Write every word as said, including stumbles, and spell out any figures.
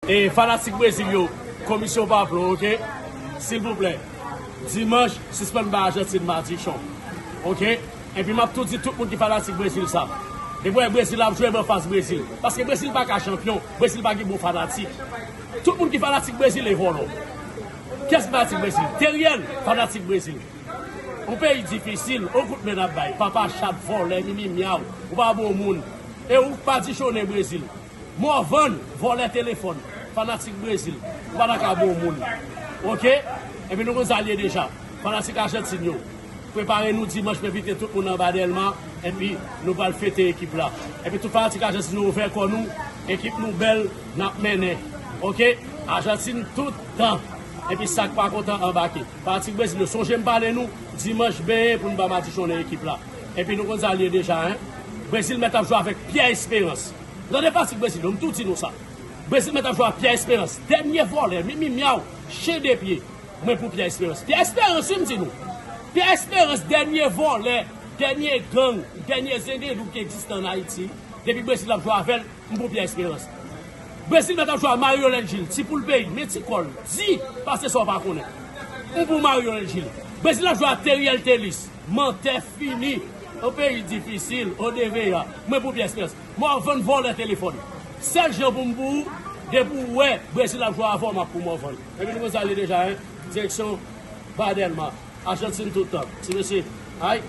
E fanatik Brezil yo, komisyon pa plon, oke? Silvouplè, dimanch, sispann bay Ajantin madichon, oke? Epi m ap tou di tout moun ki fanatik Brezil sa. Depi w wè Brezil ap jwe, ban fas Brezil. Paske Brezil pa ka chanpyon, Brezil pa gen bon fanatik. Tout moun ki fanatik Brezil e vòlò. Kiyès ki fanatik Brezil? Teriel, fanatik Brezil. Yon peyi difisil, yon kout men n ap bay. Papa chat, vòlè, mimi myaw, ou pa bon moun. E ou pa dichonnen Brezil. Morvan, vòlè telefòn, fanatik Brezil, ou pa ta ka bon moun. Oke? Epi nou konn sa l ye deja. Fanatik Ajantin yo, prepare nou dimanch, m envite tout moun anba Dèlma, epi nou pral fete ekip la. Epi tout fanatik Ajantin yo, ouvè kò nou, ekip nou bèl, n ap mennen. Oke? Ajantin tout tan. Epi sa k pa kontan anbake. Fanatik Brezil yo, sonje m pale nou, dimanch benyen pou n ba madichon nan ekip la. Epi nou konn sa l ye deja, en. Brezil mèt ap jwe avèk Pierre Espérance. Tande fanatik Brezil yo, m tou di nou sa. Brezil mèt ap jwe ak Pierre Espérance. Dènye vòlè, mimi myaw, chen de pye. Mwen pou Pierre Espérance. Pierre Espérance, wi, m di nou. Pierre Espérance, dènye vòlè, dènye gang, dènye zendedouk ki egziste ann Ayiti. Depi Brezil ap jwe avè l, m pou Pierre Espérance. Brezil mèt ap jwe ak Mario Lengil, ti poul peyi, men ti kò l, di, pase sa w pa konnen. M pou Mario Lengil. Brezil ap jwe ak Teriel Telis, mantè fini. Yon peyi difisil, yon deveya. Mwen pou Pierre Espérance. Morvan vòlè telefòn. Sèl jan pou m pou ou, depi w wè Brezil ap jwe avè w, m ap pou Morvan. Epi nou konn sa l ye deja, en. Direksyon ba Dèlma. Ajantin tout tan. Ti mesye, ay.